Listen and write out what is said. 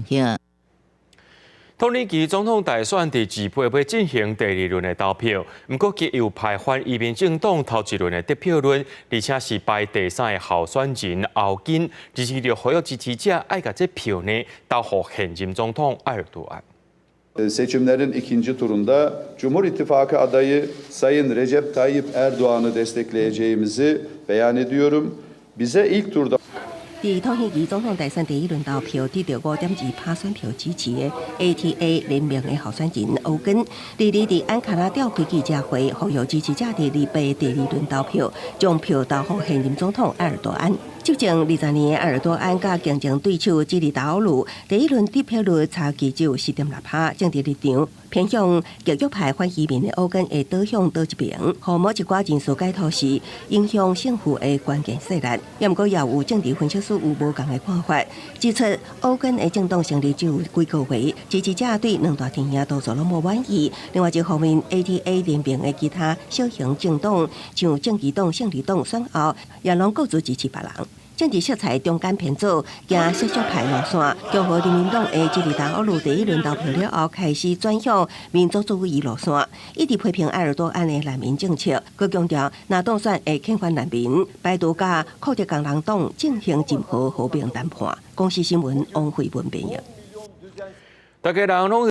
編譯。土耳其總統大選佇二八欲進行第二輪的投票，毋過極右派反移民政黨頭一輪的得票率，而且是排第三的候選人歐金，而且就呼籲支持者愛共這票呢投予現任總統埃爾多安。 Seçimlerin ikinci turunda Cumhur İttifakı adayı Sayın Recep Tayyip Erdoğan'ı destekleyeceğimizi beyan ediyorum. Bize ilk turda 佇土耳其總統大選第一輪投票得著5.2趴選票支持的 ATA 聯盟的候選人歐根，二二佇安卡拉召開記者會，呼籲支持者佇二八第二輪投票，將票投予現任總統埃爾多安。執政20年的埃爾多安佮競爭對手基利達奧魯第一輪得票率差距只有4.6趴，政治立場偏向極右派反移民的歐根會倒向佗一邊，予某一寡人士解讀是影響勝負的關鍵勢力。也毋過也有政治分析師有無仝的看法，指出歐根的政黨成立只有幾個月，支持者對兩大陣營多數攏無滿意。另外一方面，ATA 聯盟的其他小型政黨，像正義黨、勝利黨選後，也攏各自支持別人。政治色彩中間偏左，行縮小派路線。共和人民黨的基利達奧魯第一輪投票了後，開始轉向民族主義路線，一直批評埃爾多安的難民政策，閣強調若當選會遣返難民，排除佮庫德工人黨進行任何和平談判。公視新聞王慧文編譯。大家人攏。